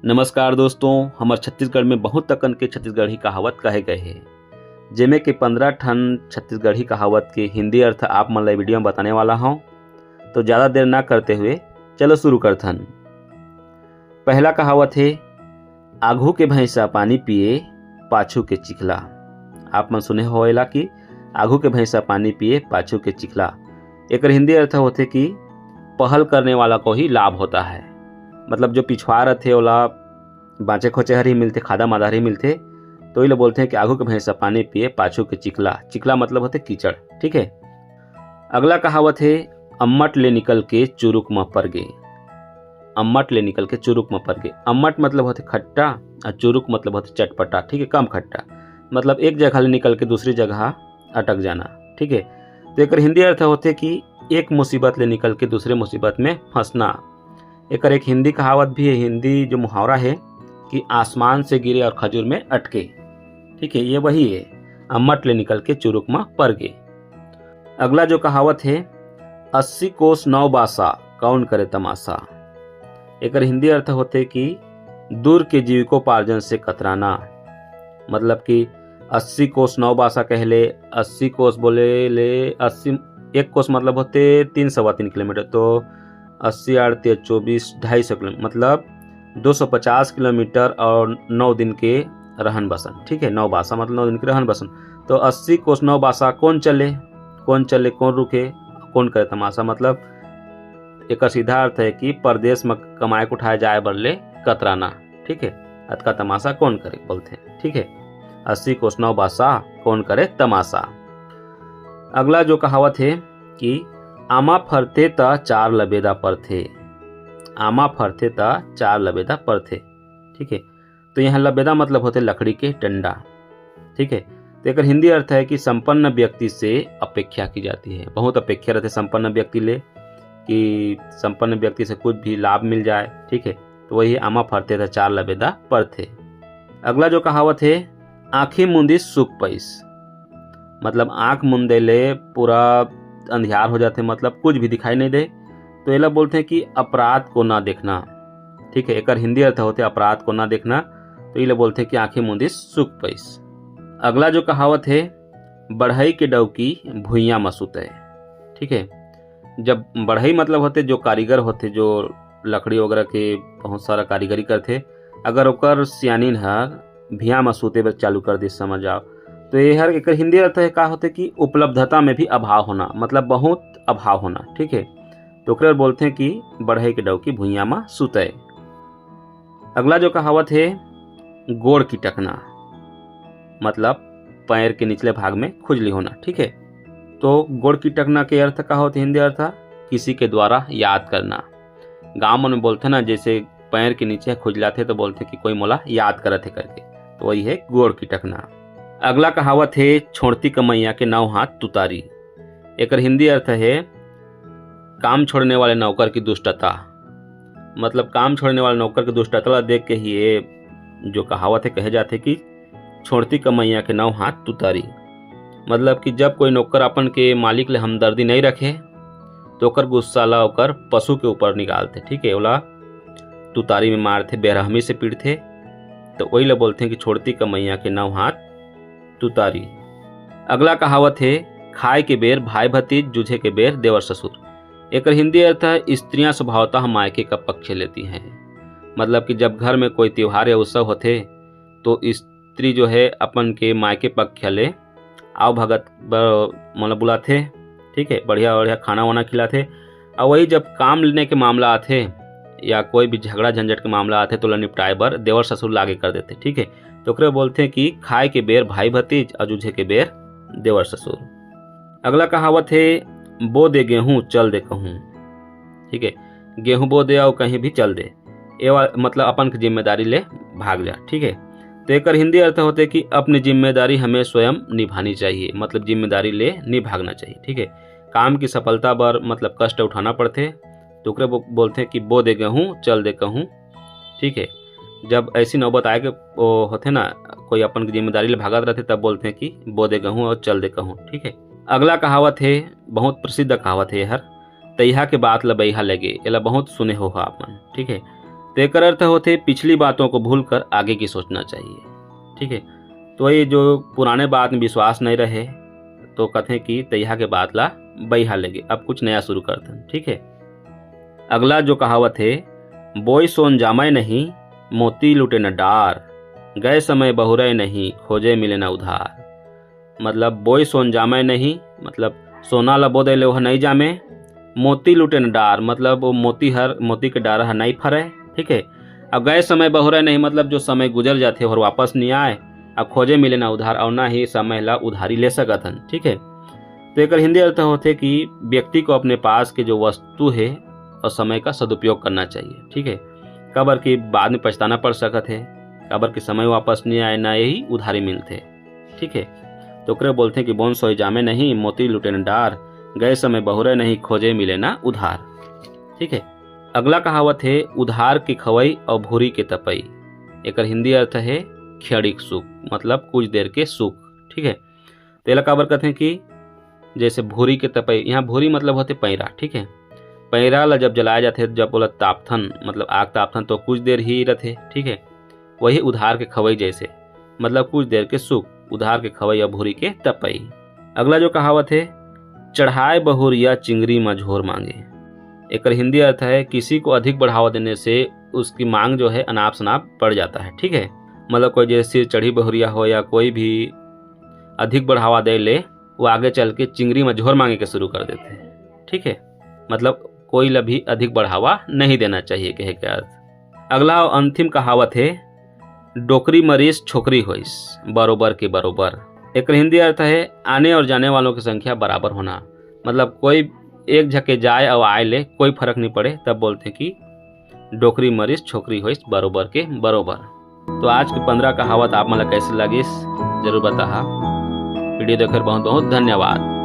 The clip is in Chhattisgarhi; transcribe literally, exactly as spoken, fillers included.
नमस्कार दोस्तों, हमर छत्तीसगढ़ में बहुत अकन के छत्तीसगढ़ी कहावत कहे गए हे, जेमे के पंद्रह ठन छत्तीसगढ़ी कहावत के हिंदी अर्थ आप मन ला video में बताने वाला हौं। तो ज्यादा देर ना करते हुए चलो शुरू करथन। पहला कहावत हे, "आघू के भैंसा पानी पिए, पाछू के चिखला।" आप मन सुने हो एला कि आघू के भैंसा पानी पिए, पाछू के चिखला। एकर हिंदी अर्थ होथे कि पहल करने वाला को ही लाभ होता है, मतलब जो पिछुआ रथे ओला बाँचे खोचे हर ही मिलथे, खादा मादा हर ही मिलथे। तो इला बोलथे कि आघू के भैंसा पानी पिए, पाछू के चिखला। चिखला मतलब होथे कीचड़, ठीक है। अगला कहावत हे, "अम्मट ले निकल के चुरुक म पर गे।" अम्मट ले निकल के चुरुक म पर गे। अम्मट मतलब होथे खट्टा और चुरुक मतलब होथे चटपटा, ठीक है, कम खट्टा। मतलब एक जगह ले निकल के दूसरी जगह अटक जाना, ठीक है। तो एकर हिंदी अर्थ होथे कि एक मुसीबत ले निकल के दूसरे मुसीबत में फंसना। एकर एक हिंदी कहावत भी है, हिंदी जो मुहावरा है कि "आसमान से गिरे और खजूर में अटके", ठीक है, ये वही है, "अम्मट ले निकल के चुरुक म पर गे।" अगला जो कहावत है, "अस्सी कोस नौ बासा, कौन करे तमाशा।" एकर हिंदी अर्थ होथे कि दूर के जीविकोपार्जन से कतराना। मतलब कि अस्सी कोस नौ बासा कह ले, अस्सी कोस बोले ले अस्सी, एक कोस मतलब होथे तीन सवा तीन किलोमीटर, तो अस्सी आठ तेज चौबीस, ढाई सौ किलोमीटर, मतलब दो सौ पचास किलोमीटर और नौ दिन के रहन बसन, ठीक है, नौ बासा मतलब नौ दिन के रहन बसन। तो अस्सी कोस नौ बासा कौन चले, कौन चले, कौन रुके, कौन करे तमाशा, मतलब एकर सीधा अर्थ है कि परदेस म कमाए उठाए जाए बर ले कतराना, ठीक है, अतका तमाशा कौन करे बोलथे, ठीक है, अस्सी कोस नौ बासा कौन करे तमाशा। अगला जो कहावत है कि "आमा फरथे त चार लबेदा परथे।" आमा फरथे त चार लबेदा परथे, ठीक है। तो यहाँ लबेदा मतलब होथे लकड़ी के डंडा, ठीक है। तो एकर हिंदी अर्थ है कि संपन्न व्यक्ति से अपेक्षा की जाती है, बहुत अपेक्षा रहथे संपन्न व्यक्ति ले कि संपन्न व्यक्ति से कुछ भी लाभ मिल जाए, ठीक है। तो वही "आमा फरथे त चार लबेदा परथे।" अगला जो कहावत है, "आँखी मुंदी सुख पइस।" मतलब आँख मुंदे ले पूरा अंधियार हो जाथे, मतलब कुछ भी दिखाई नहीं दे, तो एला बोलथे कि "अपराध को ना देखना", ठीक है। एकर हिंदी अर्थ होथे "अपराध को ना देखना", तो एला बोलथे कि "आँखी मुंदी सुख पइस।" अगला जो कहावत है, "बढ़ई के डौकी भुइयां म सुतय", ठीक है। जब बढ़ई मतलब होथे जो कारीगर होथे, जो लकड़ी वगैरह के बहुत सारा कारीगरी करथे, अगर ओकर सियानिन हर भिया म सूते बर चालू कर दिस, समझ जाओ, तो ये हर एकर हिंदी अर्थ है का होथे कि उपलब्धता में भी अभाव होना, मतलब बहुत अभाव होना, ठीक है। तो ओकरे बर बोलथे कि "बढ़ई के डौकी भुइयां म सुतय।" अगला जो कहावत है, "गोड़ की टकना", मतलब पैर के निचले भाग में खुजली होना, ठीक है। तो गोड़ की टकना के अर्थ का होथे, हिंदी अर्थ किसी के द्वारा याद करना। गांव मन में बोलथे ना, जैसे पैर के नीचे खुजलाथे तो बोलथे कि "कोई मोला याद करत है" करके, तो वही है गोड़ की टकना। अगला कहावत है, "छोड़ती कमैया के नौ हाथ तुतारी।" एकर हिंदी अर्थ है काम छोड़ने वाले नौकर की दुष्टता। मतलब काम छोड़ने वाले नौकर की दुष्टता ला देख के ही ये जो कहावत है कहे जाथे कि "छोड़ती कमैया के नौ हाथ तुतारी।" मतलब कि जब कोई नौकर अपन के मालिक ले हमदर्दी नहीं रखे तो ओकर गुस्सा ला ओकर पशु के ऊपर निकालथे, ठीक है, ओला तुतारी में मारथे, बेरहमी से पीटथे, तो वही ला बोलथे कि "छोड़ती कमैया के नौ हाथ तुतारी।" अगला कहावत है, "खाए के बेर भाई भतीज, जूझे के बेर देवर ससुर।" एकर हिंदी अर्थ है, स्त्रियां स्वभावतः मायके का पक्ष लेती हैं। मतलब कि जब घर में कोई त्योहार या उत्सव होथे, तो स्त्री जो है अपन के मायके पक्ष ले आव भगत बर मोला बुलाथे, ठीक है, बढ़िया बढ़िया खाना वाना खिलाथे। और वही जब काम लेने के मामला आथे या कोई भी झगड़ा झंझट के मामला आथे, तो ओला निपटाए बर देवर ससुर लागे कर देथे, ठीक है। तो ओकरे बोलथे कि "खाए के बेर भाई भतीज और जूझे के बेर देवर ससुर।" अगला कहावत है, "बो दे गेहूं, चल दे कहूं", ठीक है, गेहूं बो दे और कहीं भी चल दे, ये वा-, मतलब अपन की जिम्मेदारी ले भाग जा, ठीक है। तो एकर हिंदी अर्थ होथे कि अपनी जिम्मेदारी हमें स्वयं निभानी चाहिए, मतलब जिम्मेदारी ले नहीं भागना चाहिए, ठीक है। काम की सफलता बर मतलब कष्ट उठाना पड़थे, तो ओकरे बो-, बोलथे कि "बो दे गेहूं, चल दे कहूं", ठीक है। जब ऐसी नौबत आए के, ओ, होथे ना, कोई अपन की जिम्मेदारी ले भागत रहथे, तब बोलथे कि "बो दे गेहूं और चल दे कहूं", ठीक है। अगला कहावत है, बहुत प्रसिद्ध कहावत है हर, "तैहा के बात ल बइहा लगे", एला बहुत सुने हो आप मन, ठीक है। तो एकर अर्थ होथे, पिछली बातों को भूलकर आगे की सोचना चाहिए। ठीक है, तो ये जो पुराने बात में विश्वास नहीं रहे, तो कथे कि तैहा के बात ला बइहा लेगे, अब कुछ नया शुरू करथन। ठीक है, अगला जो कहावत है, बोई सोन जामय नहीं, मोती लुटे न डार, गए समय बहुरय नहीं, खोजे मिले न उधार। मतलब बोई सोन जामय नहीं, मतलब सोना ला बो दे ले, ओह नहीं जामे। मोती लुटे न डार, मतलब वो मोती हर, मोती के डार ह नहीं फरे। ठीक है, अब गए समय बहुरय नहीं, मतलब जो समय गुजर जाथे, ओहर वापस नहीं आए। अब खोजे मिले ना उधार, और ना ही समय ला उधारी ले सकत हन। ठीक है, तो एकर हिंदी अर्थ होथे कि व्यक्ति को अपने पास के जो वस्तु है और समय का सदुपयोग करना चाहिए। ठीक है, काबर कि बाद में पछताना पड़ सकत है, काबर कि समय वापस नहीं आए, ना यही उधारी मिलथे। ठीक है, तो ओकरे बोलथे कि बोन सोई जामे नहीं, मोती लुटे न डार, गए समय बहुरे नहीं, खोजे मिले ना उधार। ठीक है, अगला कहावत है, उधार के खवई और भूरी के तपई। एकर हिंदी अर्थ है क्षणिक सुख, मतलब कुछ देर के सुख। ठीक है, तेला काबर कथे कि जैसे भूरी के तपई, यहाँ भूरी मतलब होथे पैरा। ठीक है, पैरा ला जब जलाए जाथे, जब ओला तापथन, मतलब आग तापथन, तो कुछ देर ही रथे। ठीक है, वही उधार के खवई जैसे, मतलब कुछ देर के सुख, उधार के खवई या भूरी के तपई। अगला जो कहावत है, चढ़ाए बहुरिया चिंगरी म झोर मांगे। एकर हिंदी अर्थ है, किसी को अधिक बढ़ावा देने से उसकी मांग जो है अनाप शनाप बढ़ जाता है। ठीक है, मतलब कोई जैसे चढ़ी बहुरिया हो या कोई भी अधिक बढ़ावा दे ले, वो आगे चल के चिंगरी म झोर मांगे के शुरू कर देथे। ठीक है, मतलब कोई ला भी अधिक बढ़ावा नहीं देना चाहिए, कहे के अर्थ। अगला और अंतिम कहावत है, डोकरी मरीस छोकरी होइस, बरोबर के बरोबर। एकर हिंदी अर्थ है, आने और जाने वालों की संख्या बराबर होना। मतलब कोई एक झके जाए और आए ले कोई फर्क नहीं पड़े, तब बोलथे कि डोकरी मरीस छोकरी होइस, बरोबर के बरोबर। तो आज के पंद्रह कहावत आप मन ला कैसे लगिस, जरूर बताहा। वीडियो देखे बहुत बहुत धन्यवाद।